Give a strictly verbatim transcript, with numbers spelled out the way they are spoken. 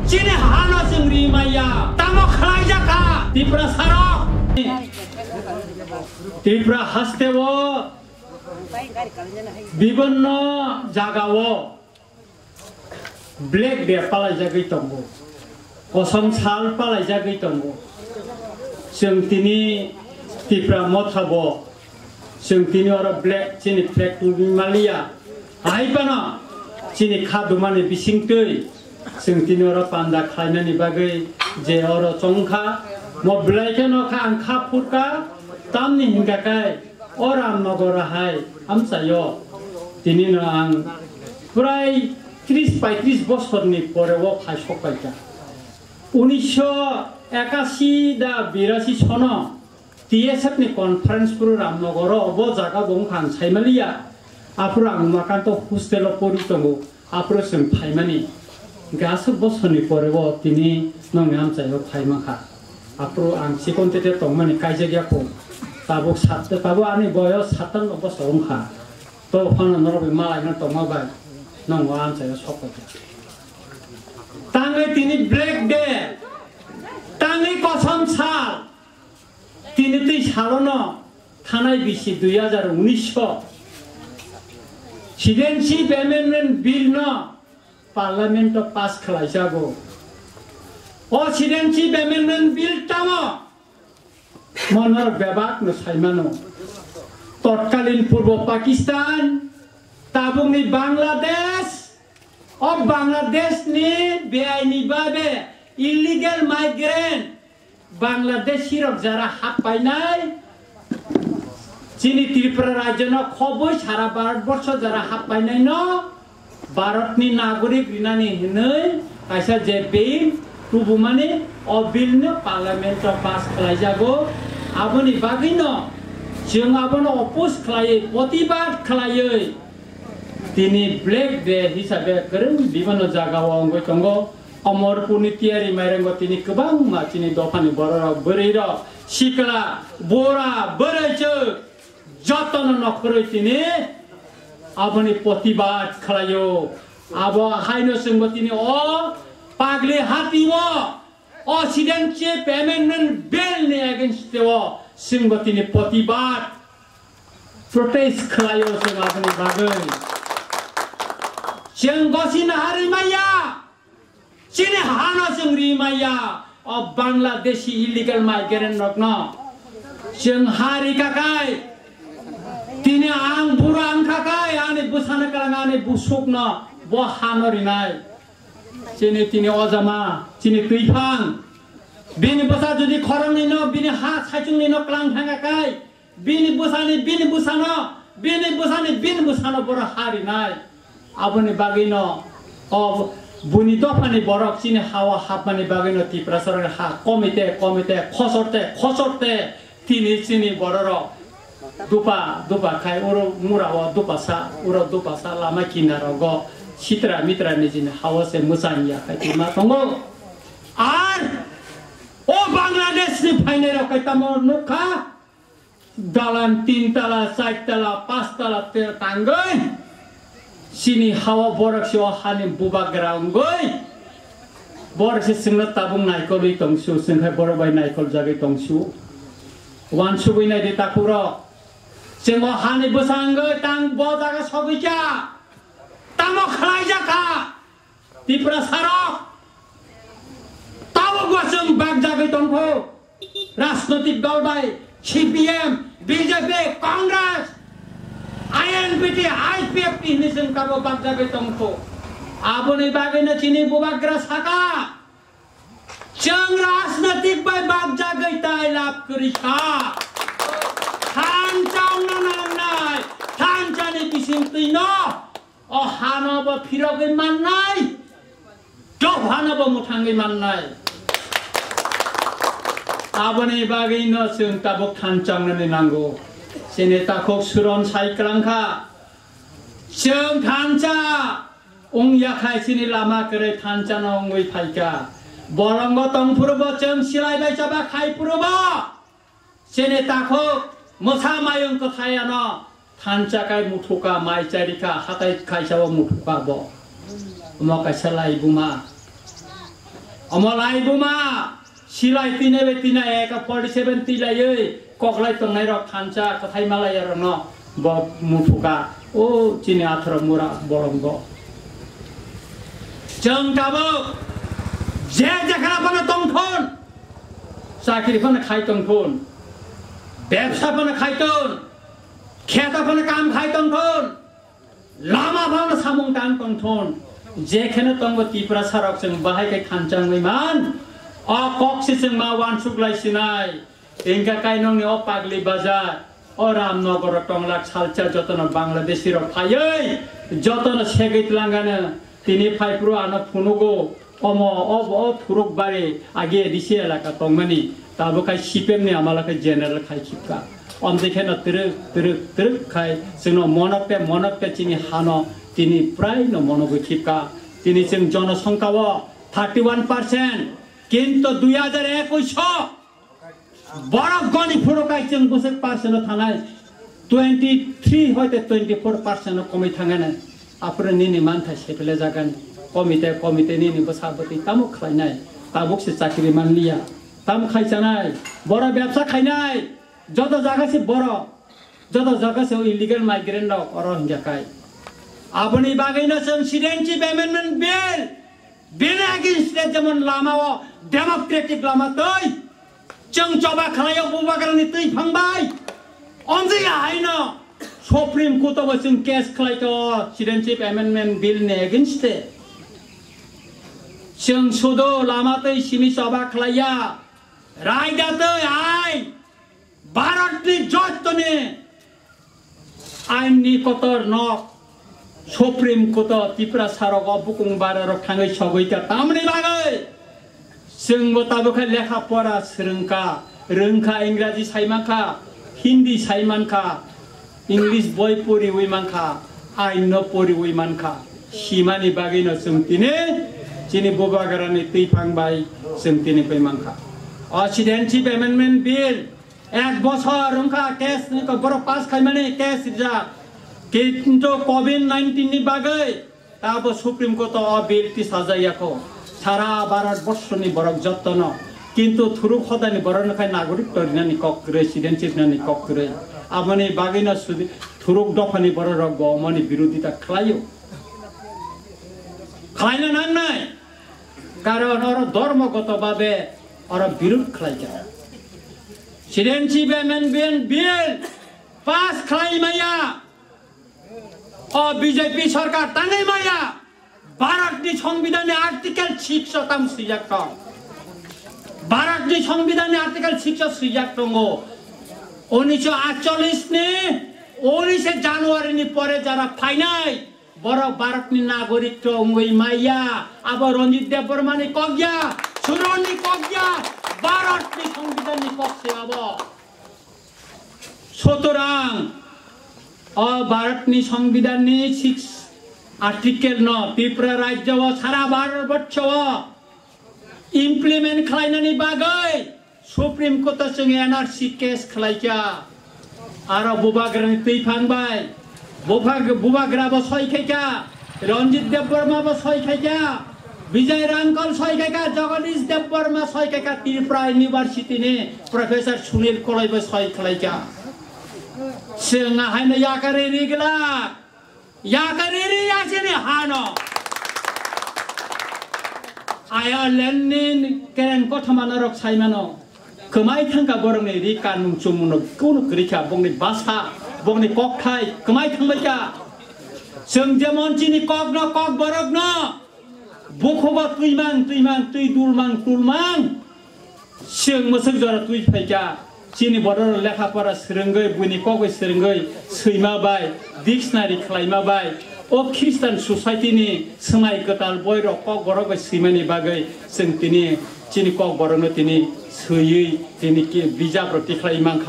Chini hano chwng ri maya. Tamo khlaijak kha Tiprasa rok. Tipra hasteo bibonno jagao Black Day palaijagwi tongo, kosom sal palaijagwi tongo. Chwng tini Tipra Motha bo, chwng tini oro black chini flag tubui maliya. Hai phano chini kha dumani bisingtwi chwng tini oro panda khlainani bagwi je oro chongkha, mo belai kheno kha ang kha phurkha, tamni hinkha khe O Ramnagar hai amchaio tini no ang prai tris paitris bosorni pore o phai sok paikha. Unisho ekasi da birasi sono T S F ni conference phuru Ramnagar o obo jaga bo wngkha ang saimaliya. Aphuru ang Umakanta hostel o pori tongo. Aphuru chwng phaimani, hwnkhe aswk bosorni pore o tini nongni amchaio phai mankha. Aphuru ang chikon tete tongmani kaijak ya kho. Tabuk sat-, tabuk ani boyos satanno bosor wngkha. To phano norok bai malaino tongma bai nongo amchaio sok paikha. Tangwi tini Black Day, tangwi kosom sal. Tini twi salono thanai bisi dui hajar unis o Citizenship Amendment Bill no Parliament o pass khlaijago. O Citizenship Amendment Bill tamo? Mo norok bebak no saimano. Totkalin Purbo Pakistan, tabukni Bangladesh, o Bangladesh ni beaini babe illegal migrant Bangladeshi rok jara hap painai, chini Tripura rajyo no khoboi sara Bharat borsho jara hap painai no Bharat ni nagorik rinani hinwi kaisa je bill tubumani, o bill no Parliament o pass khlaijago. Aboni bagwi no chwng abono oppose khlaiwi, protibad khlaiwi tini Black Day hisabe kwrwng bibano jaga o wngwi tongo. Omorpurni tiyari mairango tini kwbangma chini dophani bororok, bwrwirok, sikla, bura, bwrwichwk jotono nokhorwi tini aboni protibad khlaio. Abo haino chwngbo tini o pagli hati o o Citizenship Amendment Bill ni against o chwngbo tini protibad, protest khlaio chwng aboni bagwi. Chwng gosina harwi maya. Chini hano chwng ri maya o Bangladeshi illegal migrant rokno. Chwng ha rika kai, tini ang bura wngkha kai, ani bwsano kwlwng ani busukno bo hano rinai. Chini tini ojama, chini twiphang, bini bwsa jodi khoroknwi no, bini ha saichungni no kwlwng thangkha kai, bini bwsani, bini bwsano, bini bwsani, bini bwsano borok ha rinai. Aboni bagwino o buini dophani borok chini ha-o hapmani bagwino Tiprasa rokni ha komite, komite, khosorte, khosorte tini chini bororok dupa, dupa khai oro mura o dupasa, oro dupasa lama kinarogo sitra mitra ni chini ha-o se mwchang ya khai tongma tongo. Ar o Bangladesh ni phainai rok khai tamo nukha. Dalan tin tala, char tala, panch tala te tangwi chini ha-o borok se o hani bubagra wngwi borok se chwngno tabuk naikolwi tongsu, chwng khai borok bai naikol jagwi tongsu. Wansugwi naidi takhuk rok, chwng o hani bwsa wngwi tang bo jaga sogwi kha, tamo khlai jak kha. Tiprasa rok, tabuk bo chwng bak jagwi tongkho. Rajnotik dol bai C P M, B J P, Congress, I N P T, I P F T hinwi chwng tabuk bak jagwi tongkho. Aboni bagwino chini bubagra saka, chwng rajnotik bai bak jagwi tai lab kwrwi kha. Thansa wngna nangnai, thansani bisingtwino o hano bo phirogwi mannai, dophano bo mwthangwi mannai. Aboni bagwino chwng tabuk thansa wngnani nango. Chini takhuk suron sai kwlangkha. Chwng thansa wngya khai chini lama kwrwi thansano wngwi phaikha. Borongo tongphuru bo chwng silai bai chaba khai phuru bo chini takhuk mwsa mayung kwthai ano thansa kai muthuka, mai charikha, hatai kaisa o muthuka bo. Omo kaisa lai buma. Omo laibuma silai tinai bai tinai eka forty seven tilaiwi koklai tongnairok thansa kwthai malaiyarokno bo muthukha. O chini atharo mura bolongo. Chwng tabuk je jekhara phano tongthun, chakri phano khai tongthun, bebsa phano khai tong, kheta phano kam khai tongthun, lama phano samung tang tongthun, jekheno tongo Tiprasa rok chwng bahai khe thansa wngwi man. O kok se chwng ma uansuk lai sinai. Engka kainongni o Pagli Bazar, o Ramnagar o tonglak salsa jotono Bangladeshi rok phaiwi jotono segwi tlangano. Tini phaiphuru ano phunugo, omo o, o thuruk bari agi A D C elaka tongmani, tabuk khai C P M ni amala khe general khai khipka. Omtwi kheno twrwk, twrwk, twrwk khai chwngno monok te, monok te chini hano tini prai no monogwi khipka. Tini chwng jonosongkha o thirty one percent, kinto dui hajar ekush o borok goni phuru kai chwng bwswk percent o thanai, twenty three hoite twenty four percent o komwi thangana. Aphuru nini mantha sepele jagani, komite, komite nini bwsa bwtwi tamo khlainai, tabuk se chakri manliya, tamo khai chanai, boro bebsa khainai, joto jaga se boro, joto jaga se illegal migrant rok oro hingya kai. Aboni bagwi no chwng Citizenship Amendment Bill, bini against le jemon lama o democratic lama twi chwng choba khlaio bubagrani twi phangbai. Omjia haino Supreme Court o bo chwng case khlai to Citizenship Amendment Bill ni against e. Chwng sudo lama twi simi choba khlaiya, raida twi ai Bharatni jottoni ainni kotor nok Supreme Court o Tiprasa rok o bukung bara rok thangwi sogwi ka tamni bagwi. Chwngbo tabukhe lekha pora swrwngkha, rwngkha, Ingraji saimankha, Hindi saimankha, English boi poriwi mankha, ain no poriwi mankha. Simani bagwino chwng tini chini bubagrani twiphang bai chwng tini pai mankha. O Citizenship Amendment Bill ek bochor wngkha case ni to borok pass khaimani case rijak. Kintu covid nineteen ni bagwi tabo Supreme Court o bill tisajak yakho. Sara Bharat borso ni borok jotto no. Kintu thuruk hoda ni borok no khai nagorik to rinani kok kwrwi, citizenship rinani kok kwrwi. Aboni bagwi no sudi-, thuruk dopha ni borok rok bo omoni birodita khlaio. Khlaina nangnai. Karon oro dhormogoto babe oro birud khlaikha. Citizenship Amendment Bill pass khlai maya. O B J P sarkar tangwi maya. Bharatni Songbidanni Article six o tam swijak tong. Bharatni Songbidanni Article six o swijak tongo. Unisho atchollish ni unishe January ni pore jara phainai, borok Bharatni nagorik to wngwi maya, abo Ranjit Debbarmani kok ya, Suronni kok ya, Bharatni Songbidanni kok se abo. Sutorang, o Bharatni Songbidanni six article no Tripura rajyo o sara Bharat borsho o implement khlainani bagwi Supreme Court o chwng N R C case khlaikha. Aro bubagrani twiphang bai bubag-, bubagra bo soi khaikha, Ranjit Debbarma bo soi khaikha, Vijay Rankal soi khaikha, Jagadish Debbarma soi khaikha, Tripura University ni Professor Sunil Koloi bo soi khlaikha. Chwng ahaino yakari rigla. Yakari ri yachini hano. Ireland ni kereng kothoma norok saimano. Kwmai thangka borokni ri kanmung chumungno kunu kwrikha, bongni basa, bongni kokthai kwmai thangbaikha. Chwng jemon chini kokno, kok borokno bukhugo twimang, twimang, twi dulmang, tulmang. Chwng mwswk jora twi phaikha, chini borok lekha pora swrwngwi, buini kok bai swrwngwi, swima bai, dictionary khlaima bai, o Christian society ni swmai kwtal boirok kok borok bai swimani bagwi chwng tini chini kok borokno tini swiwi tini ki bijap rok tikhlai mankha.